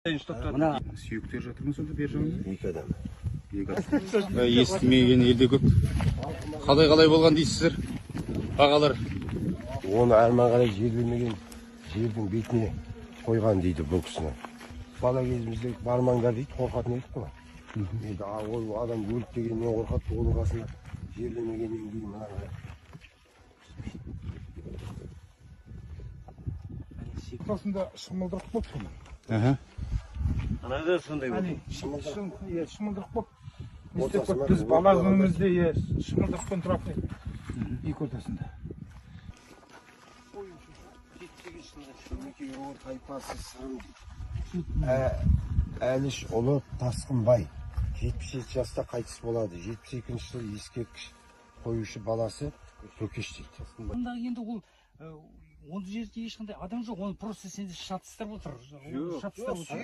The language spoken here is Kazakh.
Мына Сүйектер жатыр ма сонда бер жағында? Екі адам. Екі адам. Естімеген елде көп. Қалай, қалай болған дейсіздер? Бағалар. Оны әрмен қарай жерлемеген, жердің бетіне қойған дейді бұл кісіні. Бала кезімізде бармаңдар дейді, қорқатын едік қой. Енді ол адам өлді дегеннен қорқады, оның қасында жерлемегеннен кейін мына қарай. Ортасында шымылдырық болып бұның. Анада сондай болды. Әне, иә, шымылдырық болып. Не істеп Ортасына қойды? Біз өліп бала қалған. күнімізде, иә, шымылдырықпен тұратын едік. Екі ортасында. Шөмекей руы тайпасы Сырым дейді. Әліш ұлы Тасқынбай 77 жаста қайтыс болады. 72 жылы ескерткіш қоюшы баласы Төкеш дейді. Онда енді ол ондай жерде ешқандай адам жоқ, оны просто сенде шатыстырып отыр. Шатыстырып отыр.